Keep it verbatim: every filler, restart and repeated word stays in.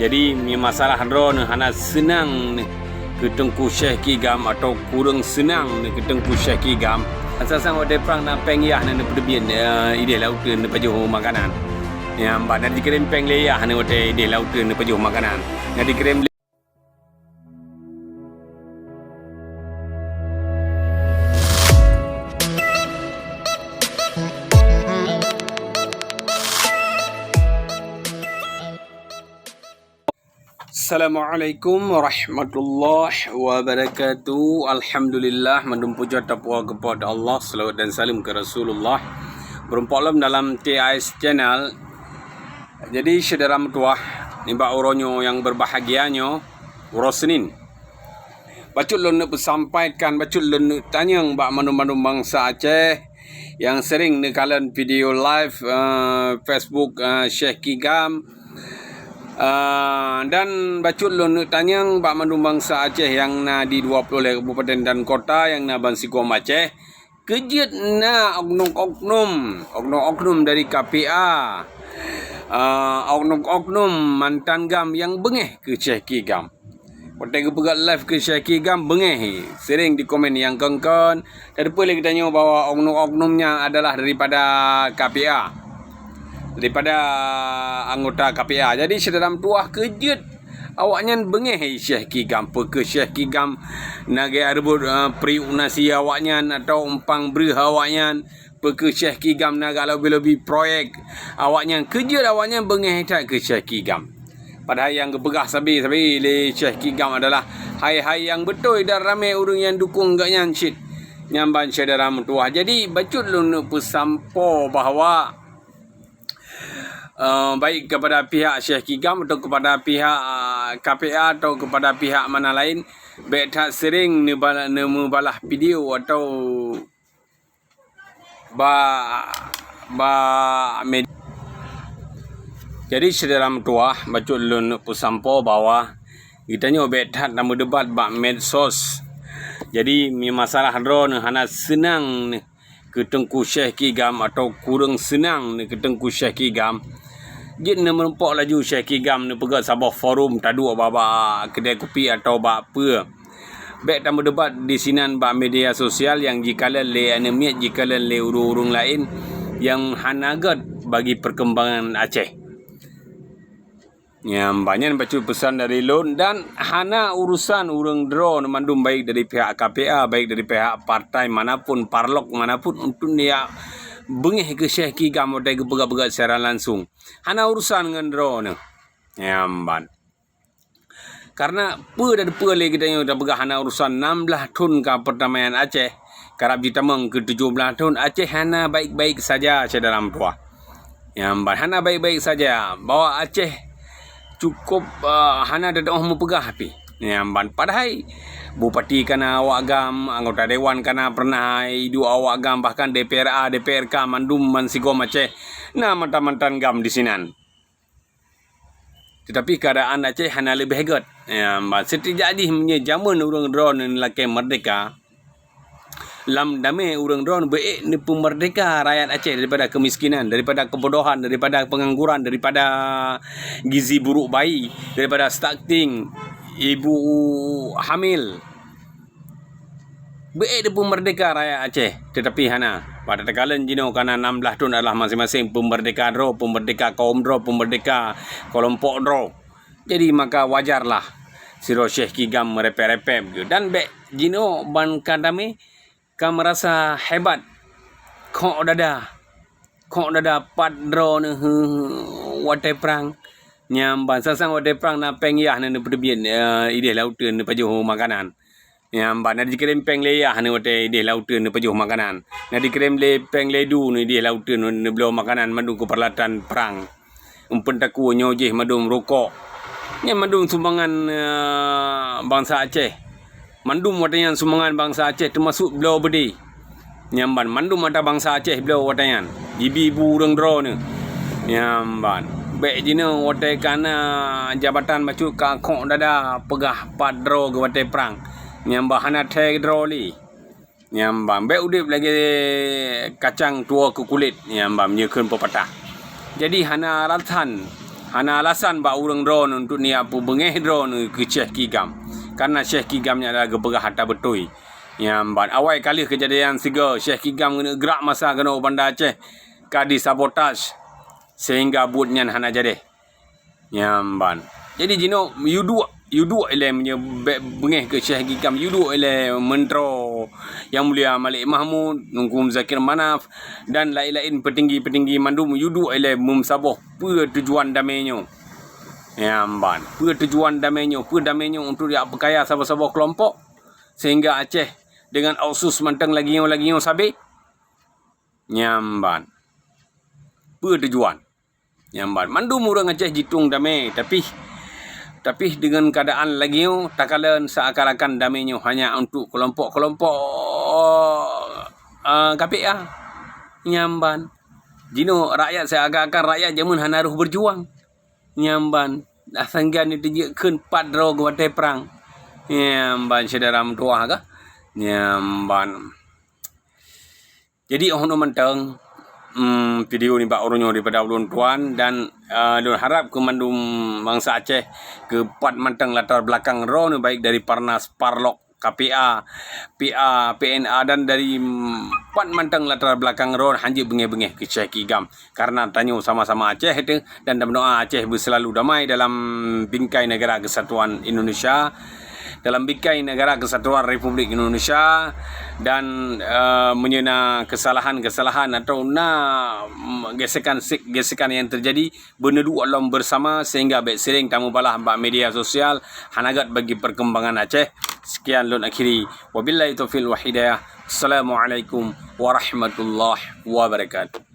Jadi, meunyoe masalah droeneuh hana seunang neuh keu Teungku Syeh Kigam atawa kureueng seunang neuh keu Teungku Syeh Kigam, sang-sang watée prang na péng yah neuh neupeuteubiet, eh, idéh laôt teuh neupajoh makanan. Nyang ban na jikirém péng lé yah neuh watée idéh laôt teuh neupajoh makanan. Na jikirém lé Assalamualaikum warahmatullahi wabarakatuh. Alhamdulillah, mandum puja tapuja keu Po teu Allah, selawat dan salam keu Rasulullah. Beureumpok lom dalam T I S Channel. Jadi, syedara meutuwah, nibak uroe nyoe nyang beubahgia nyoe, uroe Senin. Bacut lôn neuk peusampaikan, bacut lôn neuk tanyong bak mandum-mandum bansa Aceh nyang sering neukalon video live, eh, Facebook, eh, Syeh Kigam. Eh, dan bacut lôn neuk tanyong bak mandum bansa Aceh nyang na di dua ploh lhée kabupaten dan kota nyang na bansigom Aceh. Keu jeuet na oknum-oknum, oknum-oknum dari K P A, ah, oknum-oknum mantan gam nyang beungéh keu Syeh Kigam. Watée geupeugah live keu Syeh Kigam beungéh, sering dikomen nyang kon-kon. Tateupeue lé geutanyoe bahwa oknum-oknum nyan adalah daripada K P A, daripada anggota K P A. Jadi, syedara meutuwah, keu jeuet awaknyan beungéh Syeh Kigam. Peu kheueh Syeh Kigam na geureubot, eh, priuk nasi awaknyan atawa umpang breueh awaknyan? Peu kheueh Syeh Kigam na geulobi-lobi proyek awaknyan? Keu jeuet awaknyan beungéh that keu Syeh Kigam. Padahai nyang geupeugah sabe-sabe lé Syeh Kigam adalah hai-hai nyang beutôi dan ramé ureuëng nyang dukong gobnyan cit. Nyan ban syedara meutuwah. Jadi, bacut lôn neuk peusampoe bahwa eh, baik kepada pihak Syeh Kigam atau kepada pihak, ah, K P A atau kepada pihak mana lain, bék that sering neuba-, neumeubalah video atau ba, ba med-, jadi, syedara meutuwah, bacut lôn peusampoe bahwa geutanyoe bék that na meudebat bak medsos. Jadi, meunyoe masalah droeneuh hana seunang neuh keu Teungku Syeh Kigam atawa kureueng seunang neuh keu Teungku Syeh Kigam, jeuet neumeurumpok laju Syeh Kigam neupeugah saboh forum taduek bak, bak keudè kupi atawa bak peue. Bék tameudebat disinan bak media sosial nyang jikalon lé aneuk miet, jikalon lé ureuëng-ureuëng laén nyang hana gét bagi peurkembangan Aceh. Nyan, banyak bacut peusan dari lôn dan hana urusan ureuëng droe mandum, baik dari pihak K P A, baik dari pihak partai manapun, parlok manapun, untuk neujak beungéh keu Syeh Kigam watée geupeugah-peugah secara langsung. Hana urusan ngon droeneuh. Nyan ban. Karena peue dan peue lé geutanyoe tapeugah hana urusan, nam blaih thon ka perdamaian Aceh, karab jitamong keu tujoh blaih thon, Aceh hana baik-baik saja, syedara meutuwah. Nyan ban hana baik-baik saja, bahwa Aceh cukup, eh, hana teudoh meupeugah pih. Nyan ban padahai bupati kana awak gam, anggota dewan kana pernah iduek awak gam, bahkan D P R A, D P R K mandum bansigom Aceh na mantan-mantan gam disinan. Tetapi keuadaan Aceh hana leubeh gét. Nyan ban, seutijak jih meunyoe jameun ureuëng droeneuh lakée meurdeka, lam damé ureuëng droeneuh beuék neupeumeurdeka rakyat Aceh daripada keumiskinan, daripada keubodohan, daripada peungangguran, daripada gizi buruk bayi, daripada stunting, ibu hamil. Beuék neupeumeurdeka rakyat Aceh, tetapi hana. Pada takalon jinoe kana nam blaih thon adalah maséng-maséng peumeurdeka droe, peumeurdeka kaum droe, peumeurdeka keulompok droe. Jadi maka wajarlah sidroe Syeh Kigam meurepet-repet begitu. Dan bék jinoe ban ka damé ka meurasa hebat, khok dada, khok dada pat droeneuh watée prang. Nyan ban sang-sang watée prang na péng yah neuh neupeuteubiet, eh, idéh laôt teuh neupajoh makanan. Nyan ban na jikirém péng lé yah neuh watée idéh laôt teuh neupajoh makanan. Na jikirém lé péng lé du neuh idéh laôt teuh neu-, neubloe makanan mandum keu peuralatan prang. Eumpeuen takue nyoe jih mandum rukok. Nyan mandum sumbangan, eh, bansa Aceh. Mandum watée nyan sumbangan bansa Aceh teumasok bloe beudé. Nyan ban mandum atra bansa Aceh bloe watée nyan jibi bu ureuëng droeneuh. Nyan ban bék jinoe watée kana jabatan bacut ka khok dada peugah pat droe geuwatée prang. Nyan ban hana thée droe lé. Nyan ban bék udeb lagée kacang tuwoe keu kulét, nyan ban meunyoe kheun peupatah. Jadi hana alasan Hana alasan bak ureuëng droeneuh untuk niat peubeungéh droeneuh keu Syeh Kigam. Karena Syeh Kigam nyan adalah geupeugah hata beutôi. Nyang ban, awai ka lheueh keujadian sigoe Syeh Kigam keuneuk grak masa keunoe u Banda Aceh ka disabotaj sehingga buet nyan hana jadeh. Nyang ban. Jadi jinoe yue duek, yue duek ilée meunyoe bék beungéh keu Syeh Kigam, yue duek ilée Menteri Yang Mulia Malik Mahmud, Teungku Muzakir Manaf dan laén-laén peutinggi-peutinggi mandum yue duek ilée meumeusaboh peue tujuan damé nyoe. Nyang ban. Peue tujuan damé nyoe? Peue damé nyoe untuk jak peukaya saboh-saboh keulompok sehingga Aceh deungon otsus mantong lagée nyoe lagée nyoe sabe? Nyang ban. Peue tujuan? Nyang ban. Mandum ureuëng Aceh jitueng damé, tapi tapi deungon keuadaan lagée nyoe takalon seakan-akan damé nyoe hanya untuk keulompok-keulompok, eh, K P A. Nyang ban. Jinoe rakyat seakan-akan rakyat jameun hana roh beujuang. Nyang ban. Dah sanggan ni teujeuet kheun pat droe geuwatée prang. Nyang ban syedara meutuwah kah? Nyang ban. Jadi, oh, nyoe mantong, em, video nibak uroe nyoe daripada ulôn tuan dan, eh, lôn harap keu mandum bansa Aceh keu pat mantong latar belakang droeneuh baik dari Parnas, Parlok, K P A, P A, P N A dan dari, em, pat mantong latar belakang droeneuh hanjeuet beungéh-beungéh keu Syeh Kigam. Karena tanyoe sama-sama Aceh teuh dan tameudoa Aceh beuselalu damai dalam bingkai Negara Kesatuan Indonesia, dalam bingkai Negara Kesatuan Republik Indonesia dan, eh, meunyoe na kesalahan-kesalahan atau na, mm, gesekan-gesekan yang terjadi, beuneuduek lom bersama sehingga bék sering tameubalah bak media sosial, hana gét bagi perkembangan Aceh. Sekian lôn akhiri. Wabillahi taufiq wal hidayah. Assalamualaikum warahmatullahi wabarakatuh.